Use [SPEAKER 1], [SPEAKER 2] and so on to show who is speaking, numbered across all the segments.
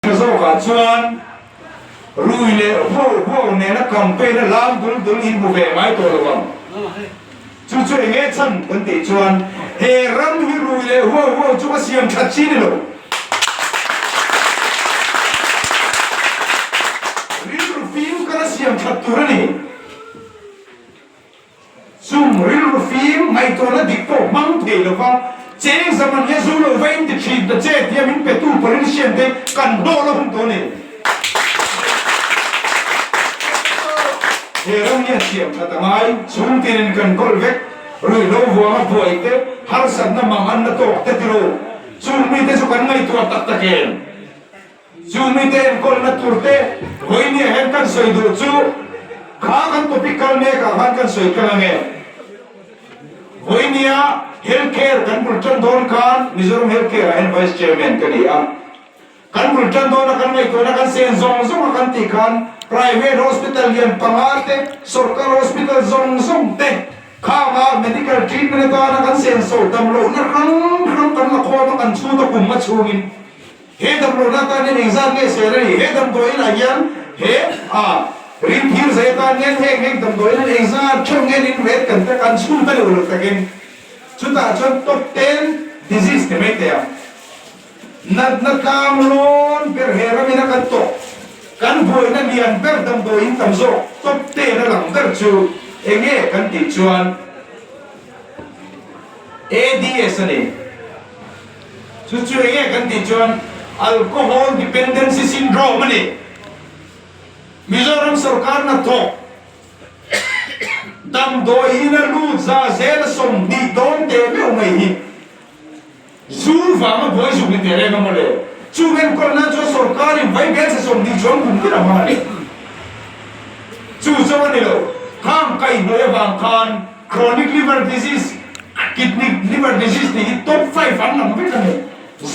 [SPEAKER 1] Tha zawkah chuan rui leh huau huau nena campaign a lam dul dul in hmu ve ngai tawh lo ang. Chu chu eng nge chhan kan tih chuan he ram hi rui leh huau huau chu ka siam that chi ni lo. Rilru fim kara siam that tur a ni. Chung rilru fim ngaihtuahna dik pawh hmang thei lova cheng zaman hian zu lo va inti thin ta che tia min petu politician te kan hlawh la hun tawh a ni. He ram hian siam that a ngai, chhung tinin kan kawl vek, ruihhlo vuanga buai te, harsatna mang an la tawk te tilo, chung mite chu kan ngaihtuah tak tak em? Chu mite enkawlna tur te vawinia hian kan sawi duh chu kha kan topic kal mek ah khan kan sawi tlang ange. Vawinia Health Care kan bul tan dawn khan Mizoram Health Care ah hian Vice Chairman ka ni a. Kan bul tan dawn a kan ngaihtuahna kan sen zawng zawng a kan tih khan Private Hospital lian panga te, Sorkar Hospital zawng zawng te khanga Medical Treatment atana kan senso damlohna hrang hrang kan la khawm a kan chhut a kum a chhungin He damlohna atan hian engzat nge ser a ni? He damdawiin ah hian he a rin thir zai atan hian heng heng damdawiin an engzat theuh nge nin ret kan ta kan chhun ta leuh loh takin chutah chuan top ten disease ti mai teh ang. Natna tlang lawn ber he ramin a kan tawh kan buaina lian ber damdawiin tam zawk top ten a lang ber chu enge kan tih chuan AIDS a ni. Chu chu eng nge kan tih chuan Alcohol Dependency Syndrome a ni. Mizoram sorkar hnathawk damdawi in a lut za zel a 20 dawn teh meuh mai hi zu vanga buai zuk ni teh reng a maw le. Chung enkawl nan chuan sorkar in vai bel se 20 chuang kum tir a hmang a ni. Chu zawng a ni lo, khang kaihhnawih avang khan Chronic liver disease, kidney liver disease tih hi top five an lang vek a ni.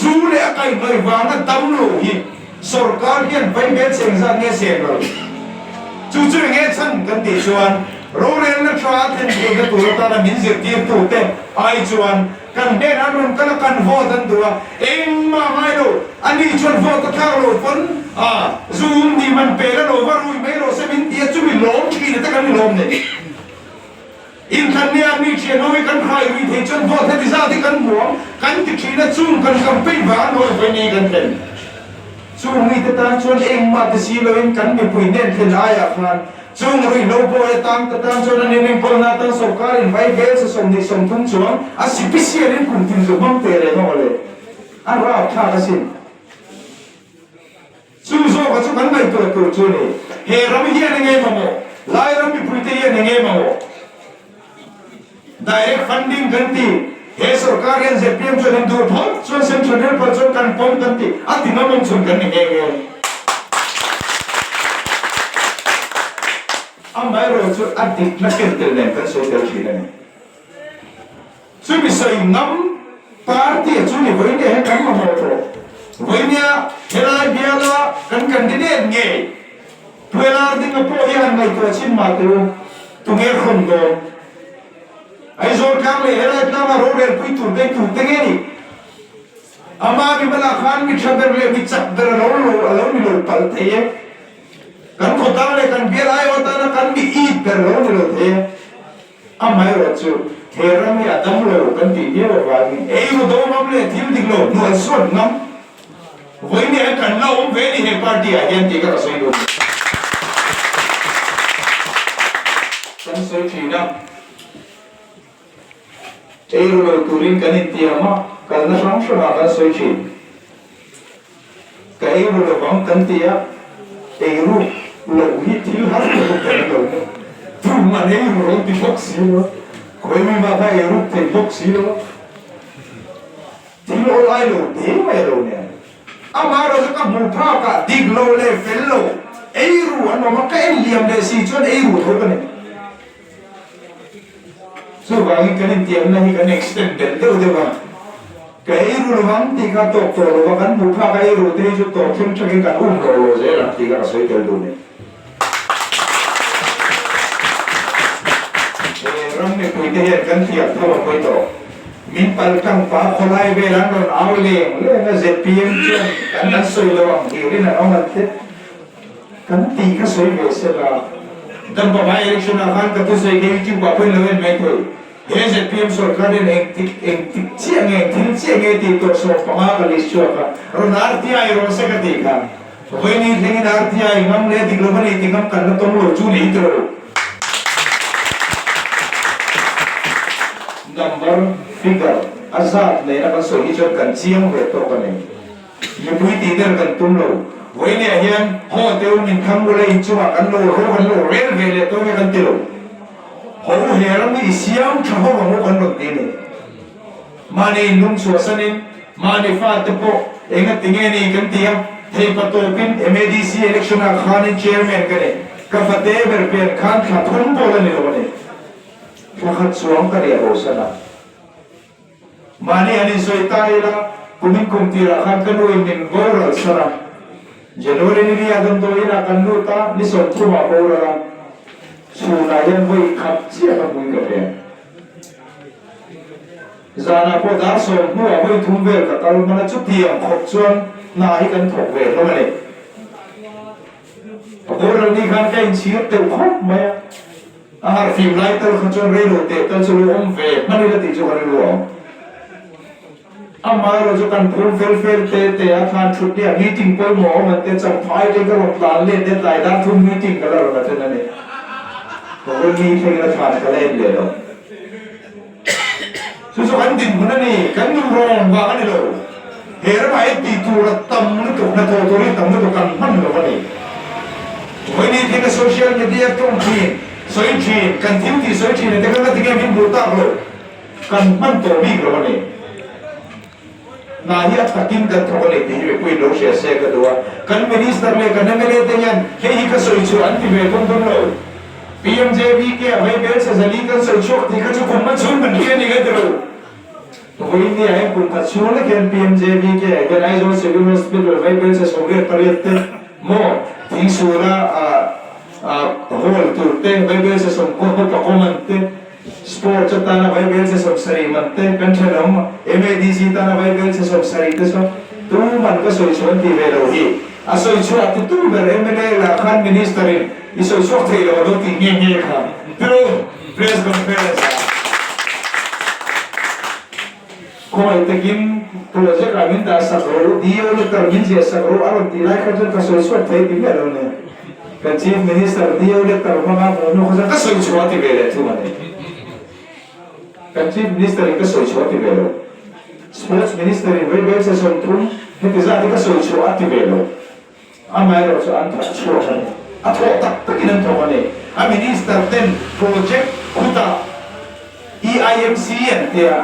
[SPEAKER 1] Zu leh a kaihhnawih vanga dam lo hi sorkar hian vaibel cheng zat nge seng lo. Chu chu eng nge chhan kan tih chuan rorelna tha a thlen theihna tur atana min zirtirtu te ai chuan kan hnen an rawn kal a kan vote an duh a, engmah ngai lo, ani chuan vote a thlak lo pawn a zu um nih man pe la lo va rui mai rawh se min ti a chumi lawm thin a te kan ni lawm nei. Inthlannia mi thian ho hi kan hrai rui thei chuan vote heti zat hi kan hmuam kan ti thin a, chung kan campaign vang a nawi vawi nei kan thlen. Chung mite tan chuan engmah ti si loin kan mipui hnen thlen aiah khan chung ruihhlo bawi atang te tan chuan an inenkawlna atan sorkar in vai bel sa 20, 30 chuang a sipisial in kum tin zu hmang teh reng a awle a rapthlak asin. Chu zawka chu kan ngaihtuah tur chu a ni. He ram hian eng nge mamawh? Lai ram mipuite hian eng nge mamawh? Direct funding kan ti. He sorkar hian zpm chuan in duh phawt chuan Central Helper chuan kan pawm kan ti. A ti ngam awm chhun kan ni nghe nghe. Amaherawhchu a dikna ken tel nen kan sawi tel thin a ni. Chumi sawi ngam party a chu ni vawinia hian kan mamawh tawh. Vawinia helai biala kan candidate ngei Puelar dinga pawh hi han ngaihtuah chin mah teh u, tunge hrawn dawn? Aizawl tlang leh helai tlanga rorel pui tur te hi tute nge ni? Ama mimalah khan mi tha ber leh mi chak ber a lo lo a lo ni lo palh thei e. Kan khawtlang leh kan bial aiawh atana kan mi it ber a lo ni lo thei e. Amaherawh chu he ram hi a dam lo kan tih viau avangin ei ru do ngam leh thil dik lo hnuai suat ngam vawiin hian kan la awm ve ni he party ah hian tih ka ka sawi duh a ni. Kan sawi thin a, ei ru lo turin kan intiam a, kalna hrang hrangah kan sawi thin. Ka ei ru lovang kan ti a, ei ru loh hi thil har tak a kan lo maw? Tum an ei ru lo ti bawk si lo a, khawi mi mah kha ei ruk thei bawk si lo a, thil awl ai lo te mai a lo nen. Amaherawhchu ka hmuh phak ah dik lo leh fel lo ei ru an awm a, ka en liam leh si chuan ei ru tho ka nei. Chuvangin kan intiamna hi kan extend belh deuh deuh a, ka ei ru lo ang tih kha tawk tawh lo va, kan hmuh phak a ei ru te hi chu tawp thleng thlengin kan um rawh lo zel ang tih kha ka sawi tel duh ni. He ram mipuite hian kan thiam tho a pawi tawh. Min pal tlang pa khawlai vel an rawn au leng leng a, zpm chuan kan an sawi lo ang hirin an awm an te kan tih kha sawi ve se la. Dampa by election ah khan ka thusawi kha youtube ah pawhin lo en mai thei. He zpm sorkar hian engtik engtik chiah nge thil chiah nge tih tawh 15 ka list chhuak a, rawn RTI rawh se ka tih kha. Vawiin thlengin RTI ngam leh dik lo va nei ti ngam kan la tawng lo chu ni tawh lo. Number, figure, a zat nena kan sawi hi chuan kan chiang ve tawk a ni. Mipui tih der kan tum lo. Vawiinah hian haw teu min thang ula inchungah kan lo ro kan lo rel ve leh tawk nge kan ti lo. Ho he ram hi i siam tha ho ang u kan rawn ti a ni. Mahni inlung chhuahsanin mahni fate pawh enga ti nge ni kan ti a, theipa tawpin MADC election ah khanin chairman ka ni, ka fate ber pian khan thla thum pawh la ni lo a ni. Thla khat chuang ka riah bosan a. Mahni han insawi ta ila, kumin kum tirah khan ka nuin min boral san a. January ni ria damdawiin ah kan lut a, ni 30 ah boral a. Chhunah hian vawi khat chiah ka hmui ka veng. Zanah pawh dar 10 hnuah vawi thum vel ka kal hman a, chutiang khawp chuan hna hi kan thawk ve hlawm a ni. A boral ni khan ka inchhir deuh khawp mai a, a harhfim lai tal kha chuan reilo teh tal chu lo awm ve hman ila tih chu ka rilru a awm. Amaherawh chu kan phur fel fel te te a khan thut nia meeting pawimawh awm an te champhai te ka rawn tlan let te tlai dar thum meeting ka la rawn attend a ni. Ka rawn ni thlengin a thlan ka la en leh lo. Chu chu kan dinhmun a ni, kan nun rawn vang a ni lo. He ramah hian tih tur a tam lutuk, hnathawh tur hi a tam lutuk kan hman lo a ni. Vawiin thleng a social media tawng thin, sawi thin, kan thil tih sawi thin te kha ka ti nge min hmuh tak lo. Kan hman tawh bik lo a ni. Hna hi a takin kan thawk a ni tih hi mipui lo hria se ka duh a. Kan Minister leh kan mla te hian hei hi ka sawi chhuah an ti ve dawn dawn lo. PMJVK a vei bel che zali kan sawi chhuak tih kha chu kum hma chhung kan hria ni ka ti lo. Vawiin ni ah hian kum khat chhung lek hian PMJVK ah hian Aizawl Civil Hospital vei bel che 88 te maw Thingsuala hall tur te vei bel che 10 pakawm an te Sports atana vaibelchhe 70 man te kan thenawm MADC tana vaibelchhe 70 te saw tuman ka sawi chhuah an ti ve lo hi. A sawi chhuah ti tu ber mla lah khan Minister in i sawi chhuak thei lo a lo tih nghe nghe kha tilo press conference ah khawngaih takin project ah min dah sak rawh u, DO letter min ziah sak rawh u a rawn tih lai kha chuan ka sawi chhuak thei ti miah lo nia. Kan Chief Minister DO letter hmanga hmuh hnu kha chuan ka sawi chhuah a ti ve leh thung a ni. Kan Chief Minister in ka sawi chhuah a ti ve lo. Sports Minister in vaibel che 30 heti zat hi ka sawi chhuah a ti ve lo. Amaherawh chu an thawk chhuak a ni. A thawh tak takin an thawk a ni. A Minister ten project khutah EIMC an tia.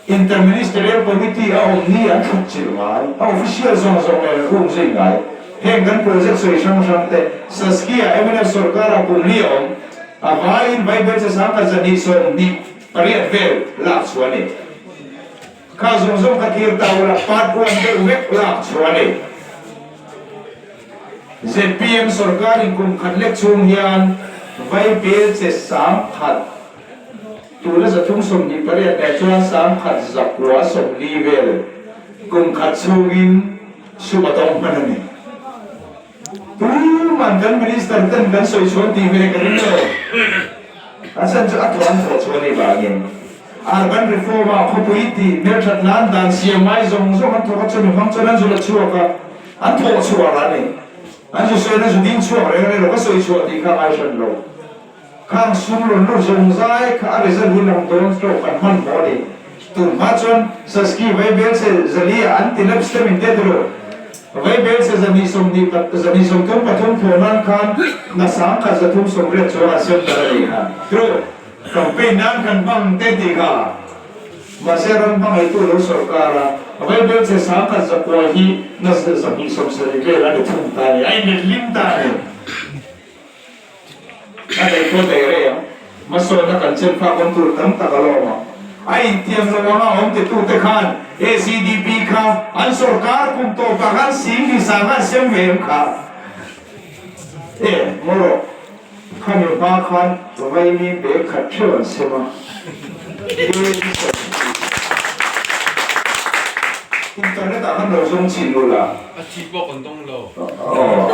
[SPEAKER 1] Inter-Ministerial Committee a awm ni an thut chilh ngai, a official zawng zawng nen an um zui ngai. Heng kan project sawi hrang hrang te, Saskia mnf sorkara kum li a awm, a vaiin vaibelchhe 1228 vel lak chhuah a ni. Kha zawng zawng kha thlir ta ula, part one deuh vek lak chhuah a ni. Zpm sorkarin kum khat lek chhung hian vaibelchhe 10,000, Tuna 328 nen chuan 1940 vel kum khat chhungin sum a tawng hman a ni. Tuman kan Minister ten kan sawi chhuan tih ve ka ring lo. A chhan chu a thawh an thawh chhuan anih vangin Urban Reform ah khawpui tih hmelthat nan dan siam ngai zawng zawng an thawk a, chumi hmang chuan an zu la chhuak a, an thawh chhuah lah a ni. An zu sawiin an zu ding chhuak reng a ni lo, ka sawi chhuah tih kha a ngai hran lo. Khang sum rawn lut zawng zai kha a result hi lang dawn tawh kan hman maw ni. Tun hma chuan Saski vaibelchhe zalia an ti lep stem in te tilo. Vaibelchhe 223 thawh nan khan na 1380 chuang an sem tar a nih kha. Tilo campaign nan kan hmang te tih kha. Mahse ram hmangaihtu lo sawrkar a vaibelchhe 1100 hi na 270 vel a ni thung ta a ni. A inletling ta a ni. A daih pawh daih rei ang. Hmasawnna kan chen phak awm tur tam tak a la awm ang. A intiam lo anga awm titute khan ACDP kha an sorkar kum tawpah khan sing ni sang an sem ve em kha? E, ngaw rawh. Khami hma khan vaimi bag khat theuh an sem a. Internet ah khan lo zawng chin ula.
[SPEAKER 2] A thi pawh kan dawng lo.
[SPEAKER 1] Aw.